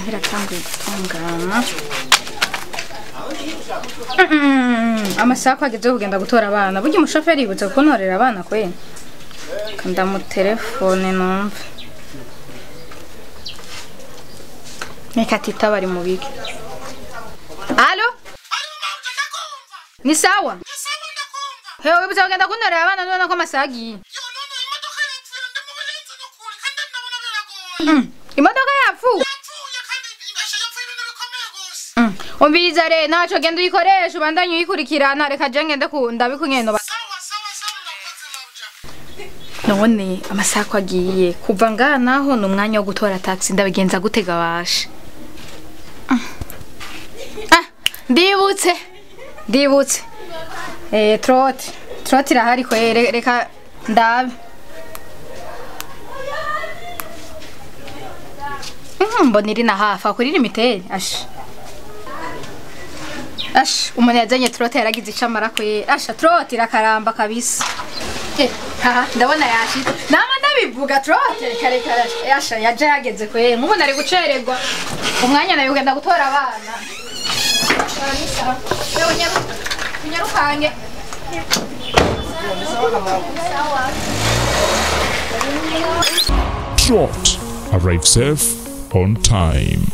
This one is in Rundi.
Iratanguye gutungana. Amasaha ko ageze kugenda gutora abana. Burya umushoferi yibutse kuntorera abana kwe. Ndamutelefone numve. Reka tita bari mu biki. Allo? Ni sawa? Ni sawa ndakumva. Hewe wibutse kugenda kuntorera abana none ko amasaha agiye. Yo none imodoka yapfuye ndi mu Buyenzi nukuri kandi ndabona biragoye. Imodoka yapfuye? Yapfuye kandi ingashe yapfuye ibintu bikomeye gose. Umviriza re naco genda uyikoresha ubandanye uyikurikirana reka je ngende ku ndabikunyeno. Sawa sawa sawa ndakoze mabja. None amasaha ko agiye kuva ngaha naho ni umwanya wo gutora taxi ndabigenza gutega bashe. Ah, ndibutse. Ndibutse. Trot. Trot irahari kwe reka ndabe. Mbona iri na hafi kuri limiteri. Ash. Ash, umuntu yazanye trot yaragize icamara kwe. Asha trot irakaramba kabisa. Ha, ndabona yashitse. Nama ndabivuga trot kare kare. Asha yaje yageze kwe. Nkubona ari gucererwa. Umwanya nawe ugenda gutora abana. Unyarukange. Trot. Arrive safe on time.